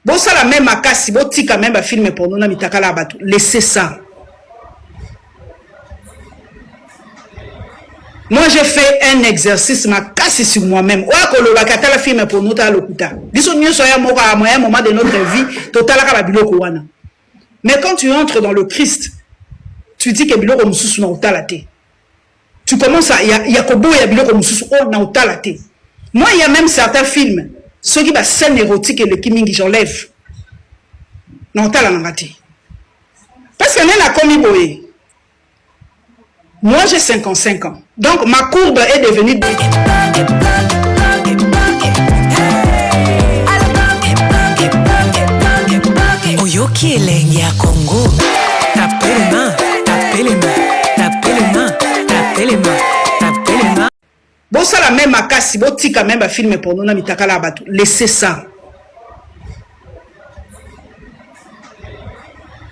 Bosala meme makasi botika meme ba film porno na mitakala ya bato. Laissez ça. Moi j'ai fait un exercice makasi sur moi-même. Oya kolobaka tala film porno tala lokuta. Biso nyonso ya moko à moyen moment de notre vie totalaka ba biloko wana. Mais quand tu entres dans le Christ, tu dis que biloko mosusu na otala te. Tu commences à ya, ya koboya biloko mosusu oyo na otala te. Moi il y a même certains films soki ba scène érotique eleki mingi j'enlève. Na otala nanga te. Parce que nde nakomi boye. Moi j'ai 55 ans. Donc ma courbe est devenue Oyoki elengi ya Congo. Tapelema, tapelema, tapelema, tapelema, tapelema. Bosala meme makasi botika meme ba film porno na mitakala ya bato. Laissez ça.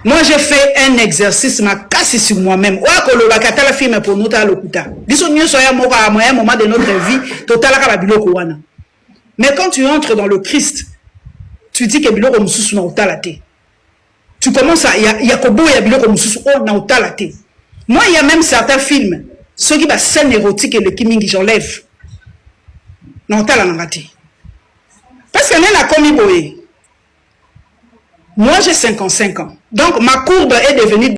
Moi j'ai fait un exercice makasi sur moi-même. Oya kolobaka tala film porno tala lokuta. Biso nyonso ya moko à moyen moment de notre vie totalaka ba biloko wana. Mais quand tu entres dans le Christ, tu dis que biloko mosusu na otala te. Tu commences à ya, ya koboya biloko mosusu oyo na otala te. Moi il y a même certains films soki ba scène érotique eleki mingi j'enlève. Na otala nanga te. Parce que nde nakomi boye. Moi j'ai 55 ans. Donc ma courbe est devenue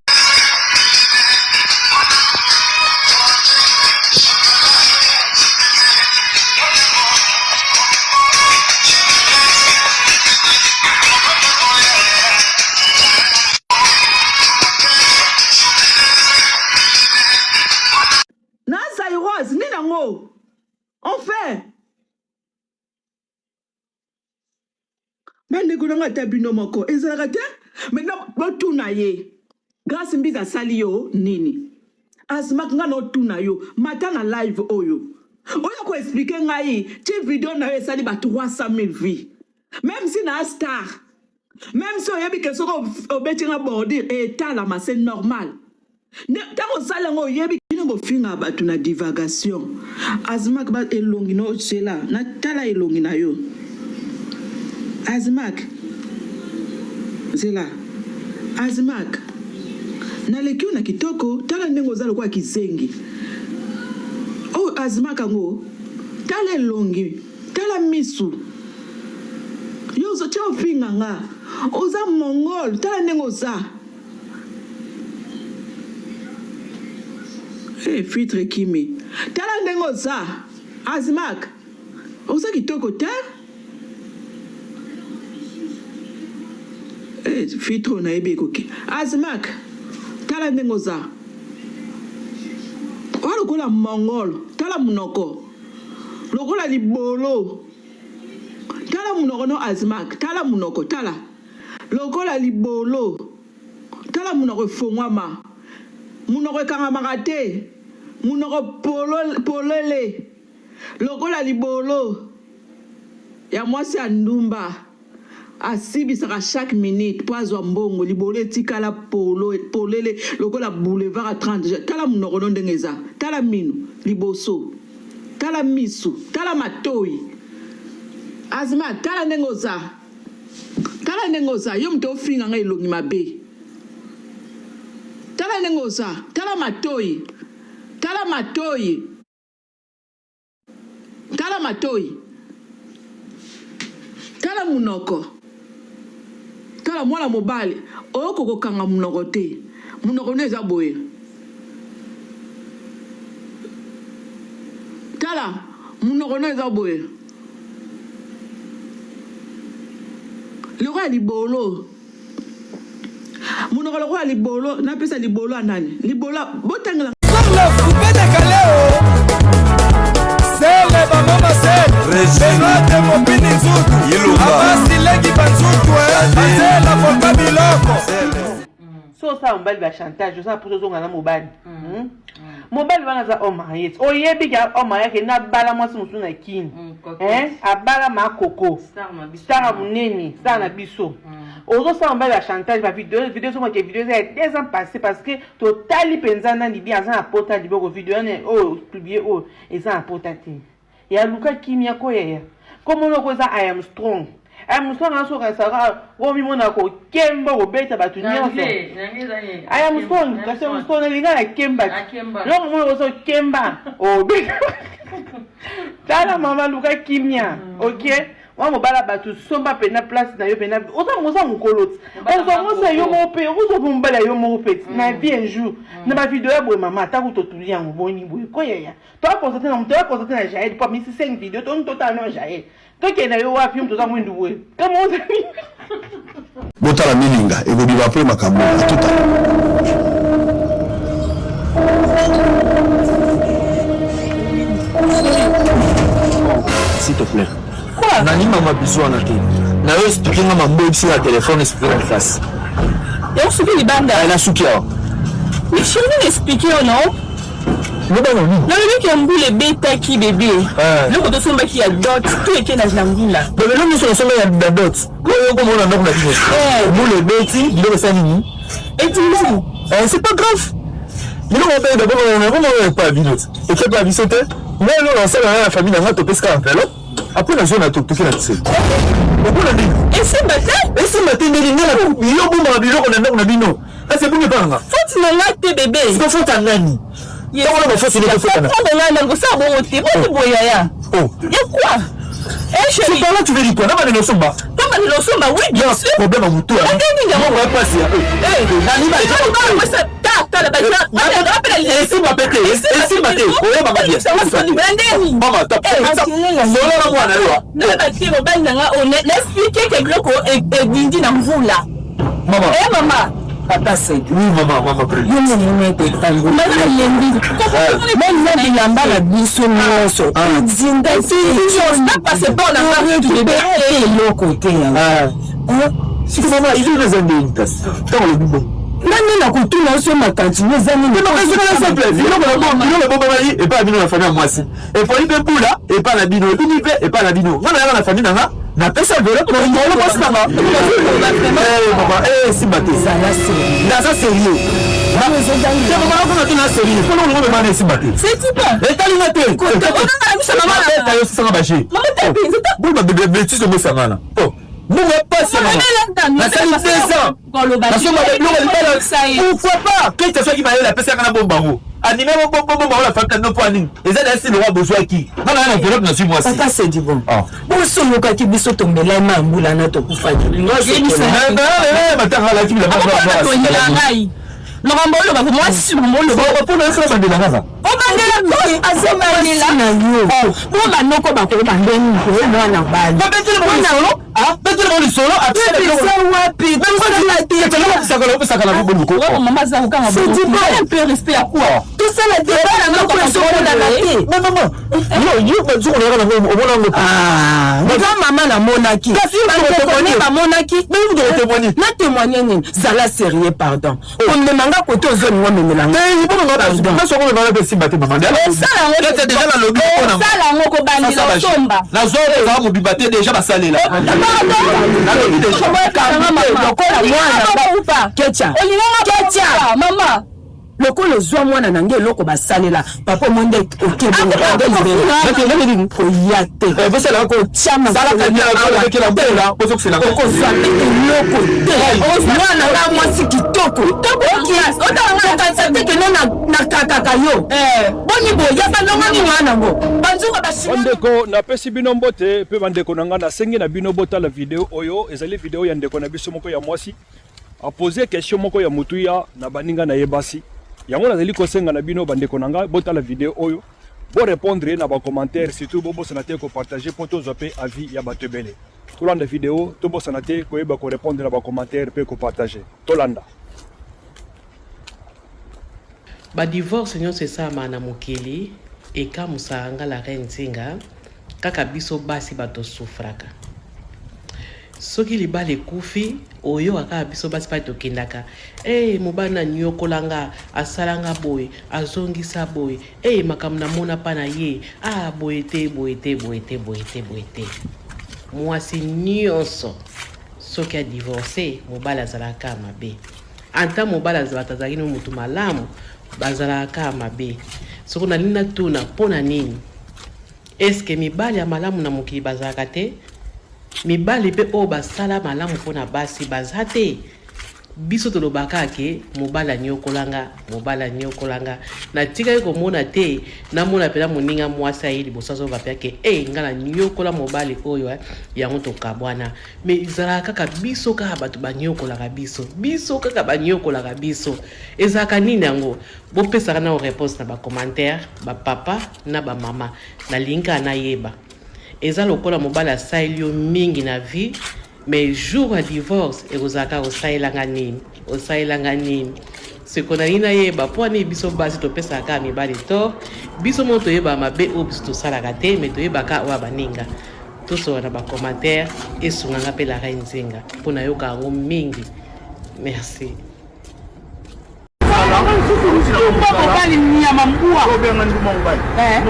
Na Zairoise nini yango on fait bandeko na nga ata bino moko ezalaka te maintenant botuna ye grace mbizi asali yo nini asmak nga naotuna yo mata na live oyo oyo ko explike ngai ti video na yo esali ba 300 000 vues meme si na star meme si oyebi ke soki obeti nga bordure etalama c'est normal Ntango osali yango oyebi bino bofinga bato na divagation azmak ba elongi no zela na tala elongi na yo azmak zela azmak naleki yo na kitoko tala ndenge oza lokola kizengi oyo oh, azmak yango tala elongi tala misu yo ozotia ofinga nga oza mongol tala ndenge oza Hey, filtre kimi. Tala ndenge oza. Azmak. Oza kitoko te? Hey, filtre oyo nayebi ekoki. Azmak. Tala ndenge oza. Oza lokola mongol. Tala munoko. Lokola libolo. Tala munoko no Azmak. Tala munoko, tala. Lokola libolo. Tala munoko efongwama. Munoko ekangamaka te. Munoko polele lokola libolo ya mwasi ya ndumba asibisaka chaque minute po azwa mbongo. Libolo etikala polele lokola boulevard ya 30 juin. Tala munoko no ndenge eza. Tala minu liboso. Tala misu. Tala matoyi. Azma tala ndenge oza. Tala ndenge oza yo moto ofinga nga elongi mabe tala ndenge oza tala matoyi tala matoyi tala matoyi tala munoko tala mwana mobali oko kokanga munoko te munoko no eza boye tala munoko no eza boye Lokola libolo. Munoko lokola libolo, napesa libolo ya nani? Libolo botangela Kubeteka leo Sele ba mama sele Benoît de Mopini Nzutu Abasi Lengi ba Nzutu Bazela Volka Biloko So osala mobali ba chantage oza na mposa ozonga na mobali hmm? Mobali wana aza homme marié ti oyebi ke homme marié akende abala mwasi mosusu na kin eh abala ma koko star ya monene star na biso ozosala mobali ya chantage ba video video ezomona ke video eza ya deux ans passé parce que totali mpenza nani bien aza na pota liboko video wana oyo publie oyo eza na pota te ya luka kimia ko yaya komona oko eza I am strong. Aya mosonga nga soka saka omimona kokemba kobeta bato nyonso. Aya mosongi kasi mosonga nalinga na kemba. Longo mona ozo kemba obeta. Tala mama luka kimia. Ok? Wa mobala bato somba pena place na yo pena oza oza mokolo ti. Ozwa mwasi ya yo moko pe okozwa pe mobali ya yo moko pe ti. Na vie un jour. Na ba video ya boye mama ata kutu otuli yango boni boye ko yaya. To constate na moto ya constate na Jael po amisi 5 video to totala no Jael. Tokende yo wapi yo moto oza mwindu boye kama ozali Botala milinga ekobima apres makambo oyo atuta. S'il te plaît. Quoi? Nani mama bisou wana te. Na yo expliquer nga mambo oyebisi na téléphone expliquer na face. Ya suki libanda. Na suki awa. Mais chérie, expliquer yo non? Loba na nini? Nalobi ke mbula ebetaki bebe. Biloko tosombaki ya dot tout eke na mbula. Bebe lo nyonso nasomba ya dot. Oyo okomona ndako na bino. Mbula ebeti biloko esali nini? Etindi. C'est pas grave. Biloko mpe d'abord epa bino te. Eke epa biso te. Ngai eloko nasala na famille na ngai topesi kaka enveloppe. Après nazwa na toki na tiseli. Okola nini? Esimba te. Esimba te ndenge ngai yo bombaka biloko na ndako na bino. Kasi ebungi epa na nga. Faute na nga te bebe. Siko faute ya nani? Tango na ba faute nde faute na. Comprendre nga nani kosala bongo te. Boni boye yaya. Oh. Ya quoi? Eh chérie. C'est par là tu veux dire quoi? Na bande losomba. Pas bande losomba oui bien sûr. Problème ya mutu. Ndenge nini yango? Bongo pasi ya. Eh nani ba ta ta la ba Esimba pe te. Esimba te. Oyeba ba bien. Ndenge Mama ta. Solo na mwana yo. Na ba te mobali na nga on expliquer que biloko ebindi na mvula. Mama. Eh mama. Papa Sedi. Oui mama, mama Brune. Yo moni ete tango. Mama alembi. Meme na bilamba na biso nyonso. Ezinda te. Na passeport na nga récupérer eloko te yango. Siko mama, idée eza ndenge kasi. Tango lobi bongo. Nani na kotuna yo so makantine eza nini? Simple, biloko na bongo, biloko ebomamaki epai ya bino na famille ya mwasi. Epoli mpe mbula epai na bino, ebimi mpe epai na bino. Nga nayaka na famille na nga, napesa enveloppe na ngolo mwasi na nga. Eh mama, eh simba te. Naza sérieux. Te mama nakona te na sérieux. Mpo longo mema na esimba te. Etali nga te. Beta yo sisanga ba jeu. Bolo ba bebe betise omosangana. Oh. Mbongo ya pasi ya mama. Nasali 2 ans. Nasomba biloko ya libala. Pourquoi pas? Keti aswaki mayele apesaka na bomba yango. Anime bomba yango na famille na bino mpo ya nini? Eza na esi lokola bozwaki. Nga na enveloppe nazwi mwasi. Papa c'est du bon. Boso oyokaki biso tomelai ma mbula na tokufaki. Matanga alaki bilamba. Makambo oloba mwasi makambo oloba. Mpona yo sala bandela kaka. Obandela azobandela na yo. Po banoko bakoyeba ndenge nini koye mwana bali. Babeteli bango lisolo. Beteli bango lisolo. Eza wapi? Tosala te. Osakala boluko. Mama aza kokanga C'est un peu respect ya quoi? Tosala te bana moko ezomonana te. Mais maman, yo yo banzoko na yango omona yango. Ah, nga mama namonaki. Kasi bandeko ne bamonaki. Mais vous devez témoigner. Na témoigner nini? Zala sérieux pardon. Komema nga kote ozolinga omemela nga. Te, bongo nga Pardon. na soko nga pe simba te maman. Osala yango Kete déjà na lobi pona. Osala yango kobandela osomba. Na zo za mobimba te déjà basalela. Na lobi déjà. Lokola mwana Ketia. Ketia. Mama. Lokola ozwa mwana na ngai eloko basalela papa omoni nde okebongo koya te kotya okozwa mpe eloko te mwana nga mwasi kitoko okanisa te keno nakakaka yo boni boye bandongo nini wana ngo banzunga bandeko napesi bino mbote mpe bandeko na ngai nasengi na bino botala video oyo ezali video ya ndeko na biso moko ya mwasi A poser question moko ya motuya na baninga na ye basi. Yango nazali kosenga na bino bandeko na ngai botala video oyo, bo repondre na ba commentaires, surtout bobosana te ko partager mpo tozwa mpe avis ya bato ebele. Tolanda video, tobosana te koyeba ko repondre na ba commentaires mpe ko partager. Tolanda. Ba divorce nionso esalamaka na mokili ekamusaka nga la reine Nzinga kaka biso basi ba to souffraka soki libala ekufi oyoka kaka biso basi pai tokendaka hey, mobali na niokola nga asala nga boye azongisa boye hey, makambo namona pa na ye ah, boye te boye te boye te boye te boye te mwasi nyonso soki adivorce mobali azalaka mabe Ata mobali azalaka azalaki no mutu malamu bazalaka kaka mabe soko nalingi natuna mpo na nini eske mibali ya malamu na mokili bazalaka te? Mibali pe oyo basala malamu pona basi baza te? Biso tolobaka kaka ke mobali aniokola nga, mobali aniokola nga. Natikali komona te, namona pena moninga mwasi aye liboso azoloba pena ke eh nga naniokola mobali oyo eh, yango tokabwana. Mais ezalaka kaka biso kaka bato baniokolaka biso, biso kaka baniokolaka biso. Ezalaka nini yango? Bopesaka nao reponse na ba commentaire, ba papa na ba mama. Nalingi kaka nayeba. Eza lokola mobali asaleli yo mingi na vie mais jour ya divorce ekozala kaka osalela nga nini osalela nga nini seko nalingi nayeba mpo nini biso basi topesaka kaka mibali tort biso moko toyebaka mabe oyo biso tosalaka te mais toyebaka oyo ya baninga tosolola na bacommentaire esunga nga mpe la reine nzinga mpo nayoka yango mingi merci Ndumba mobali nyama mbwa. Eh?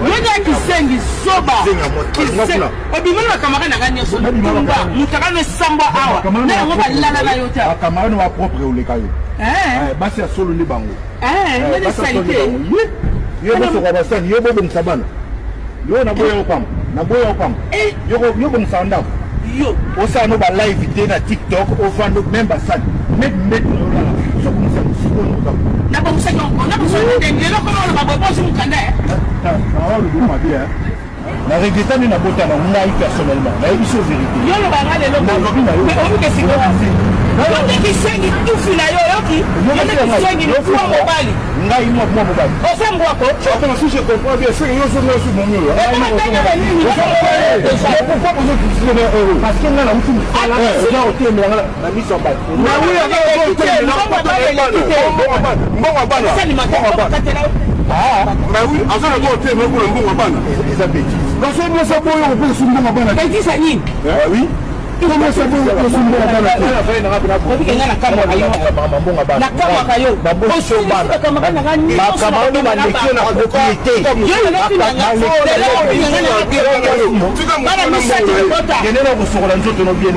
Yo nde kisengi zoba. Obima na camarade na nga nyonso ndumba mutaka no esambwa awa na yango balala na yo te. Ba camarade wa propre oleka yo. Eh? Basi ya solo nde bango. Eh, nde salite. Yo bosoka basani, yo bobongisa bana. Yo na boya opamba. Na boya opamba. Eh? Yo yo bongisa ndako. Yo. Osala no ba live te na TikTok, ovanda même basani. Meme mbeto na olala. So bongisa sikoyo na oza. Na bongisa donc, na bongisa ndenge lelo koma oloba boye bozi mukanda eh. Na na olobi mabe eh. Na regretta nde nabota na ngai personnellement. Nayebi so verite. Yo loba nga lelo. Nalobi na yo. Mais oyebi ke sikoyo. Yo nde kisengi tufi na yo oyoki? Yo nde kisengi mbwa mobali. Ngai mwa mwa mobali. Oza mbwa ko? Attends, si je comprends bien, c'est que yo zonga su momi oyo. Ekoma ndenge na nini? Pourquoi bozo critiquer na oyo? Parce que nga na uti mosala, oza kotelemela nga na miso ya bato. Mais oui, aza kotelemela mbongo bana. Mbongo bana. Mbongo bana. Ah, mais oui, aza na kotelemela kuna mbongo bana. Eza bêtise. Parce que mwasi aboyo kopesa su mbongo bana. Bêtise nini? Ah oui. Nakamwaka yo baleki yo na propriété kende na kosokola nzoto no bien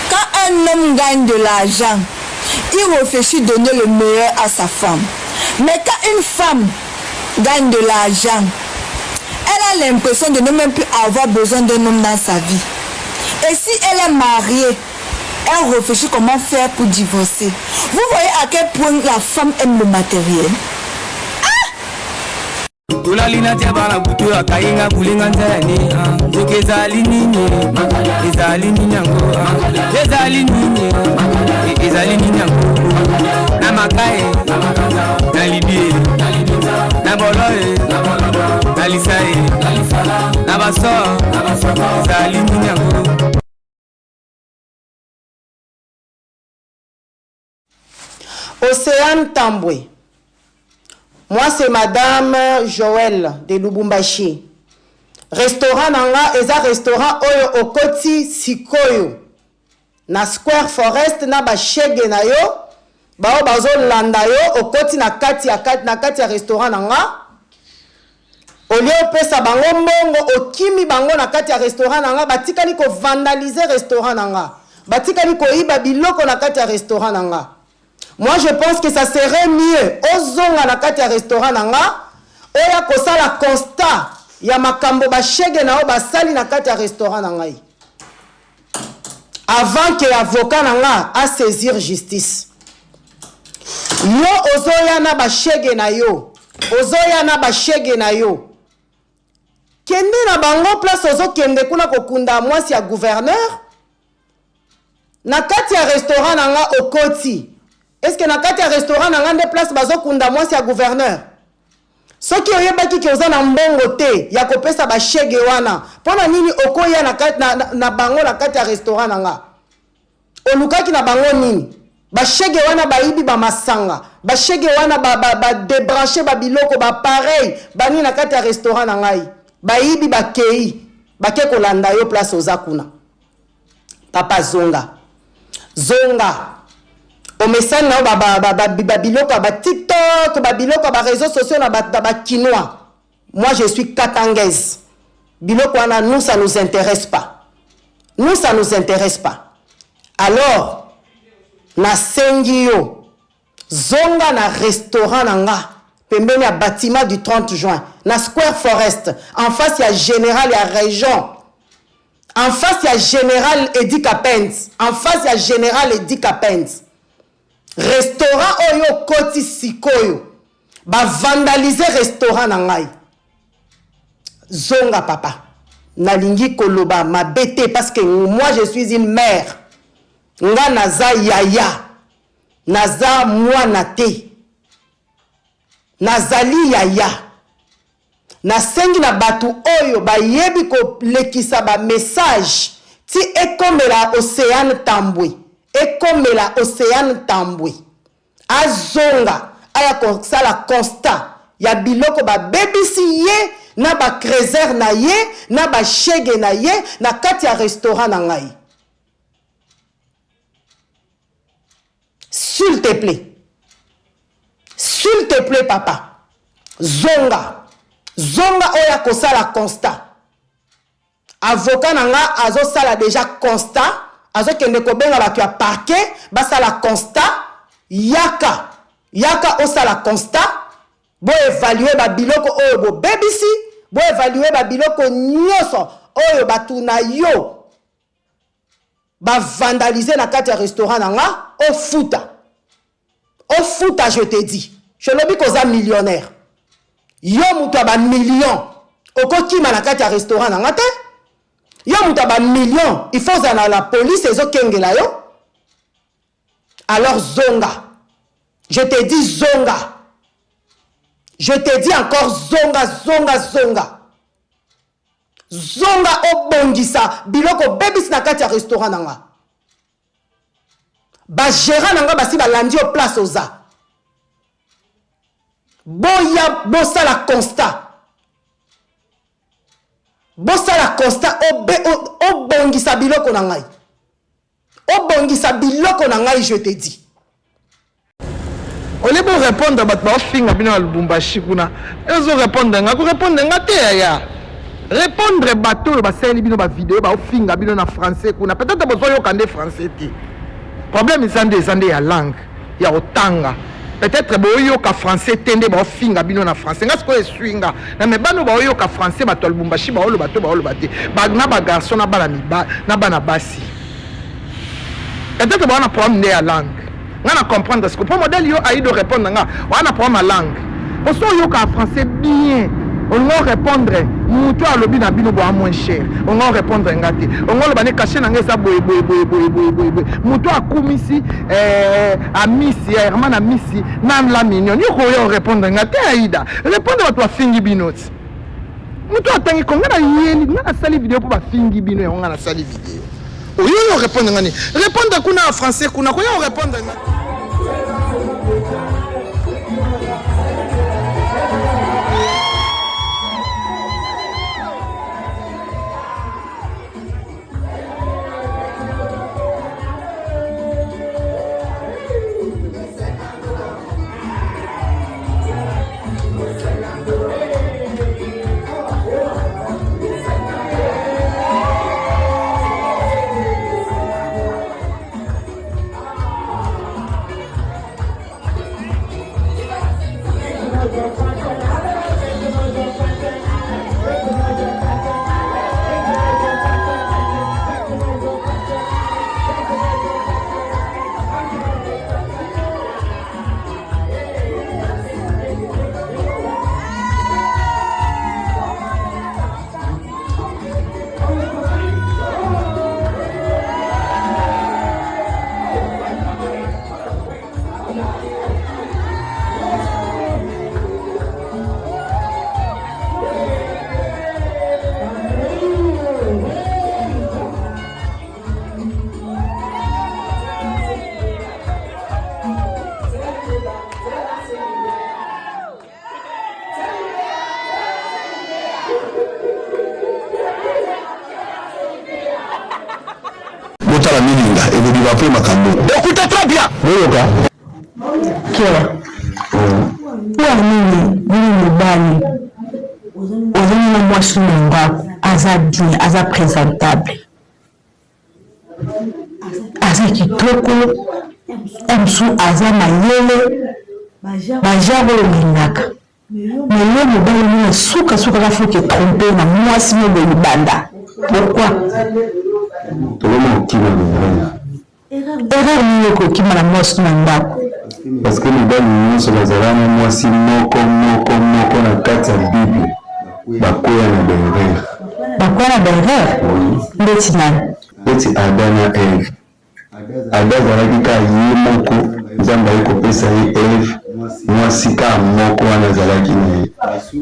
Quand un homme gagne de l'argent, il réfléchit donner le meilleur à sa femme. Mais quand une femme gagne de l'argent, elle a l'impression de ne même plus avoir besoin d'un homme dans sa vie. Et si elle est mariée, elle réfléchit comment faire pour divorcer. Vous voyez à quel point la femme aime le matériel. Tolali na tia bana butu akainga bulinga nzani ah. Nzoki ezali nini ezali nini yango ah. Ezali nini ezali nini yango na makaye na libie na bolo na lisa na baso ezali nini yango Oceane Tambwe Moi c'est madame Joël de Lubumbashi. Restaurant na nga eza restaurant oyo okoti sikoyo na Square Forest na ba shege na yo baoyo bazolanda yo okoti na kati ya na kati ya restaurant na nga olie opesa bango mbongo okimi bango na kati ya restaurant na nga batikali ko vandaliser restaurant na nga batikali koyiba biloko na kati ya restaurant na nga Moi je pense que ça serait mieux ozonga na kati ya restaurant na nga oya kosala constat ya makambo ba shege na yo basali na kati ya restaurant na ngai avant que avocat na nga a saisir justice. Yo ozoya na ba shege na yo, ozoya na ba shege na yo. Kende na bango place ozokende kuna kokunda mwasi ya gouverneur. Na kati ya restaurant na nga okoti. Est-ce que na kati ya restaurant na nga nde place bazo kunda mwasi ya gouverneur? Soki oyebaki ke oza na mbongo te ya kopesa ba shege wana, pona nini okoya na, na, na, na bango na kati ya restaurant na nga? Olukaki na bango nini? Ba shege wana bayibi ba masanga, ba shege wana ba, ba, ba debrancher ba biloko, ba appareil, ba nini na kati ya restaurant na ngai. Bayibi bakei, bake kolanda yo place oza kuna. Papa zonga. Zonga. Omesani na yo babiloko ya ba TikTok, babiloko ya ba réseaux sociaux na ba kinois. Moi je suis katangaise. Biloko wana nous ça nous intéresse pas. Nous ça nous intéresse pas. Alors nasengi yo zonga na restaurant na nga pembeni ya bâtiment du 30 juin na Square Forest en face ya général ya région en face ya général Eddy Kapend, en face ya général Eddy Kapend. Restaurant oyo okoti sikoyo ba vandaliser restaurant na ngai. Zonga papa. Nalingi koloba mabe te parce que moi je suis une mère. Nga naza yaya. Naza mwana te. Nazali yaya. Nasengi na batu oyo bayebi kolekisa ba message ti ekomela Oceane Tambwe, ekomela Oceane Tambwe. Azonga aya kosala constat ya biloko babebisi ye na ba creuseurs na ye na ba chegue na ye na kati ya restaurant na ngai. S'il te plaît. S'il te plaît papa. Zonga. Zonga oya kosala constat. Avocat na nga azosala deja constat, azokende kobenga bato ya parquet basala constat. Yaka, yaka osala constat, bo evaluer ba biloko oyo bobebisi, bo evaluer ba biloko nyonso oyo bato na yo ba vandaliser na kati ya restaurant na nga, ofuta. Ofuta je te dis. Je lobi koza millionnaire. Yo moto ya ba millions okokima na kati ya restaurant na nga te. Yo moto ya ba millions, il faut ozala na la police ezokengela yo. Alors zonga. Je te dis zonga. Je te dis encore zonga, zonga, zonga. Zonga obongisa biloko obebisi na kati ya restaurant na nga. Ba gérant na nga basi balandi yo place oza. Boya bosala constat. Bosala constat obongisa biloko na ngai. Obongisa biloko na ngai je te dis. Au lieu bo répondre bato baofinga bino na Lubumbashi kuna, ezo répondre nga, ko répondre nga te yaya. Répondre bato oyo basaleli bino ba video baofinga bino na français kuna, peut-être bozoyoka nde français te. Problème eza nde eza nde ya langue ya kotanga. Peut-être boyoka français te nde baofinga bino na français. Nga sikoyo esui nga. Na me bano baoyoka français bato ya Lubumbashi baoloba to baoloba te. Ba na ba garçon na bana miba na bana basi. Peut-être baza na problème nde ya langue. Nga na comprendre sikoyo. Po modèle yo Aido répondre nga, oza na problème ya langue. Po soki oyokaka français bien, olingi o répondre mutu oyo alobi na bino boa moins cher. Olingi o répondre nga te. Olingi oloba ne cachet na nga eza boye boye boye boye boye boye boye. Mutu oyo akumisi eh, Amisi, Herman Amisi na la mignonne. Yo koya o répondre nga te Aida. Répondre bato bafingi bino ti. Mutu atangi ko nga na yeli nga nasali video po bafingi bino yango nga nasali video. Oyo yo répondre nga ni répondre kuna en français kuna koya o répondre nga. Botala milinga ekobima mpe makambo. Lokuta trop. Très bien. Boyoka. Kera. Mpo ya nini bino mobali ozali na mwasi na ndako aza bien aza presentable aza kitoko mosusu aza mayele bagenre oyo olingaka mais yo mobali nini suka suka ka foke trompe na mwasi mo boye libanda pourquoi? Tokoma kokima mibali. Erreur nini okokima na mwasi na ndako? Parce que mibali nyonso bazalaka na mwasi moko moko moko na kati ya Bible bakweya na ba erreur. Bakweya na ba erreur? Oui. Ndeti nani? Ndeti Adam na Eve. Adam azalaki kaka ye moko, Nzambe aye kopesa ye Eve, mwasi kaka moko wana azalaki na ye.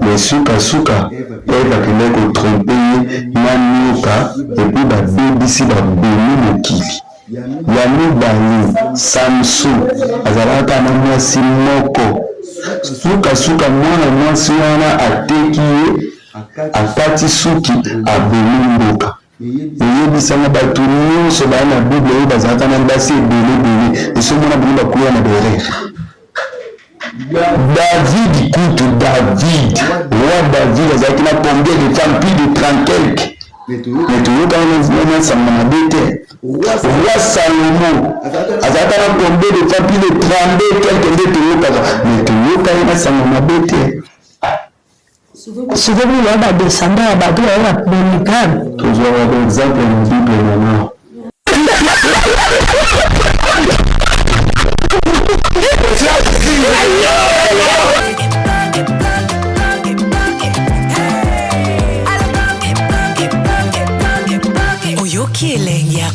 Mais suka suka Eve akendaki ko tromper ye na nioka et puis babebisi babomi mokili. Ya mibale Samson azalaka kaka na mwasi moko, suka suka mwana mwasi wana ateki ye, akati suki abomi mboka. Oyebisa nga batu nionso baya na bible oyo bazalaka na basi ebele ebele esi omona bango bakueya na ba erreur? David kutu David roi David azalaki na combien de femmes plus de 30 quelque mais toyokana na sango mabe te. Roi Salomon azalaka na combien de femmes plus de 32 quelque nde toyokaka mais toyokani na sango mabe te. Sikoyo bino boza ba descendant ya bato baye na polygame. Tozwaka ba exemple na bible mama. Oyoki elengi ya.